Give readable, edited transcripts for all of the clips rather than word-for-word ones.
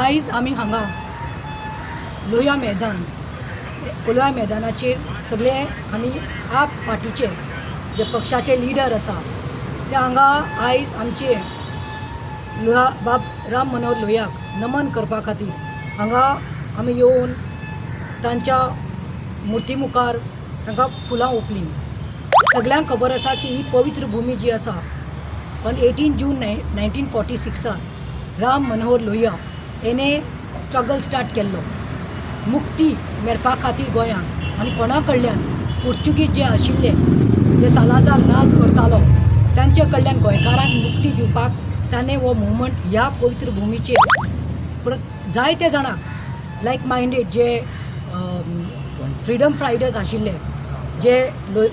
आयज आमी हांगा लोया मैदान, लोया मैदानाचेर सगळे आमी आप पार्टीचे जे पक्षाचे लिडर आसा ते हांगा आयज आमचे लोया बाब राम मनोहर लोहियाक नमन करपा खातीर हांगा आमी येवन तांच्या मुर्ती मुखार तांकां फुलां ओंपलीं. सगल्यांक खबर आसा की ही पवित्र भुमी जी आसा, on 18 June 1946 Ram Manohar Lohia हेणे स्ट्रगल स्टार्ट केल्लो मुक्ती मेळपा खातीर गोंयांक. आनी कोणा कडल्यान? पोर्चुगीज जे आशिल्ले, जे सालाजार राज करतालो, तांचे कडल्यान गोंयकारांक मुक्ती दिवपाक ताणें हो मुवमेंट ह्या पवित्र भुमीचेर परत जायते जाणांक लायक मायंडेड जे फ्रिडम फायटर्स आशिल्ले, जे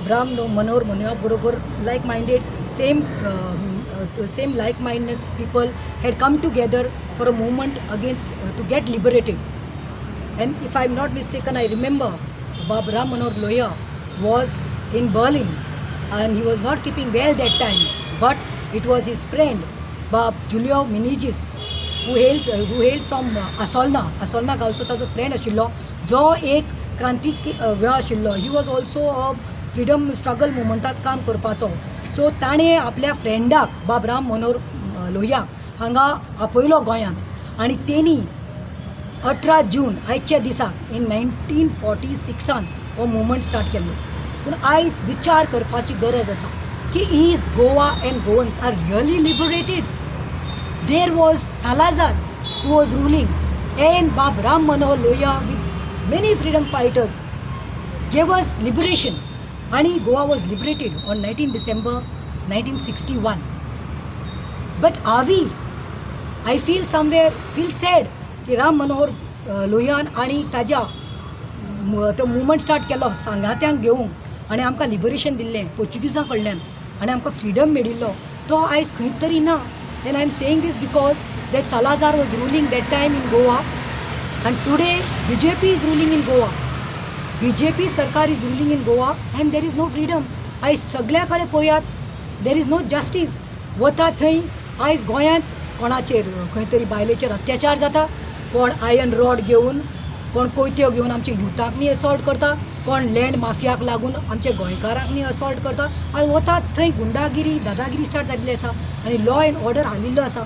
राम मनोहर मनोहर बरोबर like minded, same like mindedness people had come together for a movement against to get liberated. And if I'm not mistaken, I remember Bab Ram Manohar Lohia was in Berlin and he was not keeping well that time. But it was his friend Bab Julio Menezes who hailed from Asolna. Asolna गांवचो ताजो friend आशिल्लो, जो एक क्रांतीक वेळ आशिल्लो. He was also a freedom struggle मुवमेंटात काम करपाचो. So ताणें आपल्या फ्रेंडाक बाब राम मनोहर लोहियाक हांगा आपयलो गोंयांत आनी तेणी 18 जून आयच्या दिसाक इन 1946 हो मुवमेंट स्टार्ट केल्लो. पूण आयज विचार करपाची गरज आसा की is Goa and Goans are really liberated? There was Salazar who was ruling, and Bab Ram Manohar Lohia with many freedom fighters gave us liberation. आणि Goa was liberated on 19 December 1961. But are we? I feel somewhere feel sad की राम मनोहर लोहियान आनी ताज्या तो movement start केलो सांगात्यांक घेवन आनी आमकां लिबरेशन दिल्लें पोर्चुगीजां कडल्यान आनी आमकां फ्रिडम मेळिल्लो, तो आयज खंय तरी ना. Then I am saying this because that Salazar was ruling that time in Goa and today BJP is ruling in Goa. BJP सरकार is ruling in Goa and there is no freedom. आयज सगल्या कडेन पळयात, there is no justice. वता थंय आयज गोंयांत कोणाचेर खंय तरी बायलेचेर अत्याचार जाता, कोण आयर्न रॉड घेवन, कोण कोयत्यो घेवन आमच्या युथाक न्ही असॉल्ट करता, कोण लँड माफियाक लागून आमच्या गोंयकारांक न्ही असॉल्ट करता. आनी वतात थंय गुंडागिरी, दादागिरी स्टार्ट जाल्ली आसा आनी लॉ एंड ऑर्डर हालिल्लो आसा.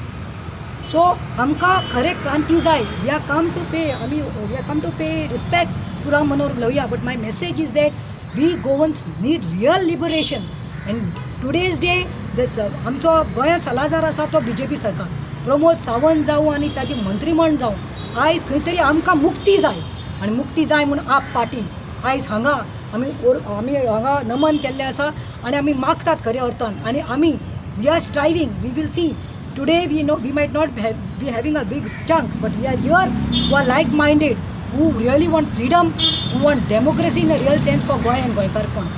सो आमकां खरें क्रांती जाय. We are come to pay आमी we are come to pay respect to Ram Manohar Lohia, but my message is that we Goans need real liberation. And today's day this आमचो गोंयांत Salazar आसा तो BJP सरकार, प्रमोद सावंत जावं आनी ताजी मंत्रीमंडळ जावं, आयज खंय तरी आमकां मुक्ती जाय. आनी मुक्ती जाय म्हूण आप पार्टी आयज हांगा आमी हांगा नमन केल्लें आसा आनी आमी मागतात खऱ्या अर्थान. आनी आमी we are striving. We will see. Today we know we might not be having a big chunk, but we are here who are like minded, who really want freedom, who want democracy in a real sense for Goa and गोंयकारपण.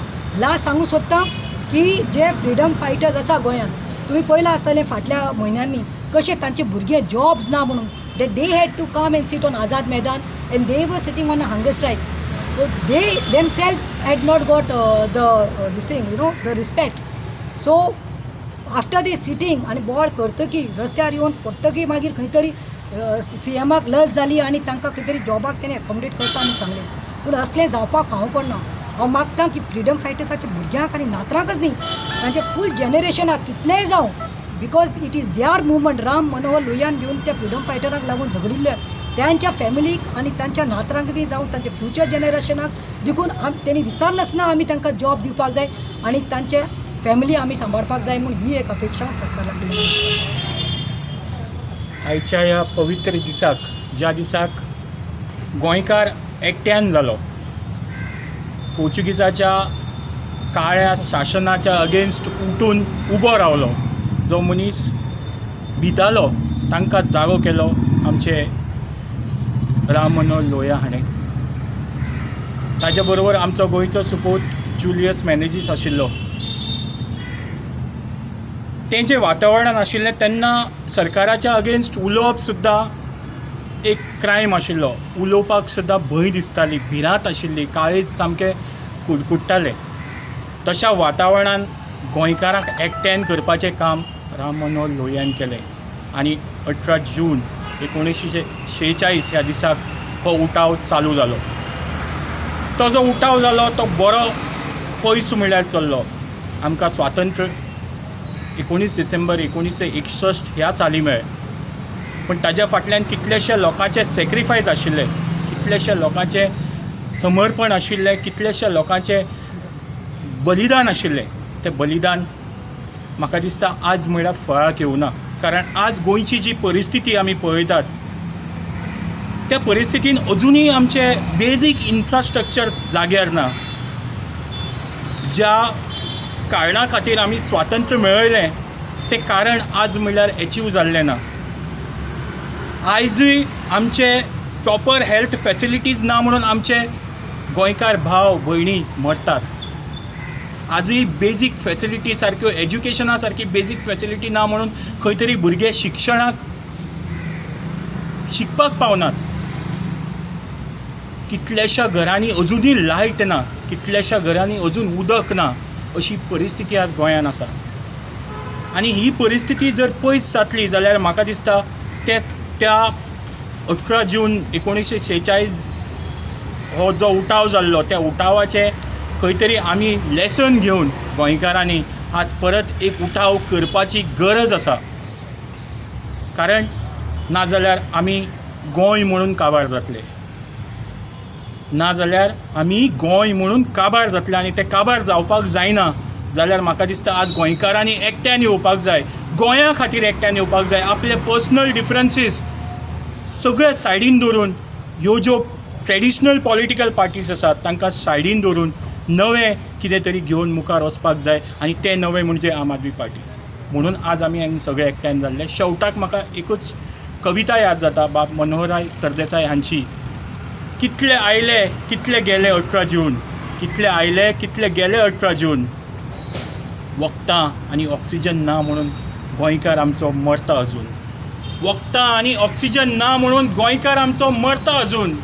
Last सांगूंक सोदता की जे freedom fighters आसा गोंयांत, तुमी पळयलां आसतलें फाटल्या म्हयन्यांनी कशे तांचे भुरगे जॉब्स ना म्हणून that they had to come and sit on Azad Maidan and they were sitting on a hunger strike. So they themself had not got the this thing, the respect. So after they sitting आनी बोवाळ करतकीर, रस्त्यार येवन पडटकीर, मागीर खंय तरी सीएमाक लज जाली आनी तांकां खंय तरी जॉबाक तेणें एकोमोडेट करता म्हूण सांगलें. पूण असलें जावपाक फावो पडना. हांव मागता की फ्रिडम फायटर्साच्या भुरग्यांक आनी नातरांकच न्ही, तांच्या फूल जनरेशनाक कितलेंय जावं, because it is their movement. Ram Manohar लोहियान घेवन त्या फ्रिडम फायटराक लागून झगडिल्ले, त्यांच्या फॅमिलीक आनी तांच्या नातरांक बी जावं, तांच्या फ्युचर जनरेशनाक देखून तेणी विचारनासतना आमी तांकां जॉब दिवपाक जाय आनी तांचे फॅमिली आमी सांबाळपाक जाय म्हूण ही एक अपेक्षा हांव सरकारा कडेन. आयच्या ह्या पवित्र दिसाक, ज्या दिसाक गोंयकार एकट्यान जालो, पोर्चुगीजाच्या काळ्या शासनाच्या अगेन्स्ट उठून उबो रावलो, जो मनीस भितालो तांकां जागो केलो आमचे राम मनोहर लोहिया हाणें. ताच्या बरोबर आमचो गोंयचो सुपूत जुलियस मेनेजीस आशिल्लो. तें जें वातावरण आशिल्लें तेन्ना सरकाराच्या अगेन्स्ट उलोवप सुद्दां एक क्रायम आशिल्लो. उलोवपाक सुद्दां भंय दिसताली, भिरांत आशिल्ली, काळीज सामकें कुडकुडटालें. तशा वातावरणान गोंयकारांक एकठांय करपाचें काम राम मनोहर लोहियान केलें आनी 18 जून 1946 ह्या दिसाक हो उठाव चालू जालो. तो जो उठाव जालो तो बरो पयस म्हणल्यार चल्लो. आमकां स्वातंत्र्य 19 डिसेंबर 1961 ह्या साली मेळ्ळें, पूण ताज्या फाटल्यान कितलेशे लोकांचे सॅक्रिफायस आशिल्ले, कितलेशे लोकांचे समर्पण आशिल्लें, कितलेशे लोकांचे बलिदान आशिल्लें. तें बलिदान म्हाका दिसता आज म्हणल्यार फळाक येवना, कारण आज गोंयची जी परिस्थिती आमी पळयतात त्या परिस्थितीन अजुनूय आमचे बेजीक इन्फ्रास्ट्रक्चर जाग्यार ना. ज्या कारणा खातीर आमी स्वातंत्र्य मेळयलें तें कारण आज म्हणल्यार एचीव जाल्लें ना. आयजूय आमचे प्रॉपर हेल्थ फॅसिलिटीज ना म्हणून आमचे गोंयकार भाव भयणी मरतात. आजूय बेजीक फॅसिलिटी सारक्यो, एज्युकेशना सारकी बेजीक फॅसिलिटी ना म्हणून खंय तरी भुरगे शिक्षणाक शिकपाक पावनात. कितल्याश्या घरांनी अजुनूय लायट ना, कितल्याश्या घरांनी अजून उदक ना, अशी परिस्थिती आज गोंयांत आसा. आनी ही परिस्थिती जर पयस जातली जाल्यार म्हाका दिसता ते त्या 18 जून 1946 हो जो उठाव जाल्लो त्या उठावाचें खंय तरी आमी लेसन घेवन गोंयकारांनी आज परत एक उठाव करपाची गरज आसा, कारण नाजाल्यार आमी गोंय म्हणून काबार जातले, नाजाल्यार आमी गोंय म्हणून काबार जातले. आनी तें काबार जावपाक जायना जाल्यार म्हाका दिसता आज गोंयकारांनी एकट्यान येवपाक जाय, गोंया खातीर एकट्यान येवपाक जाय. आपले पर्सनल डिफरन्सीस सगळे सायडीन दवरून, ह्यो ज्यो ट्रेडिशनल पॉलिटिकल पार्टीज आसात तांकां सायडीन दवरून नवें कितें तरी घेवन मुखार वचपाक जाय, आनी तें नवें म्हणजे आम आदमी पार्टी. म्हणून आज आमी हांगा सगळे एकट्यान जाल्ले. शेवटाक म्हाका एकूच कविता याद जाता, बाब मनोहरराय सरदेसाय हांची, कितले आयले कितले गेले 18 जून, कितले आयले कितले गेले 18 जून, वखदां आनी ऑक्सिजन ना म्हणून गोंयकार आमचो मरता अजून, वखदां आनी ऑक्सिजन ना म्हणून गोंयकार आमचो मरता अजून.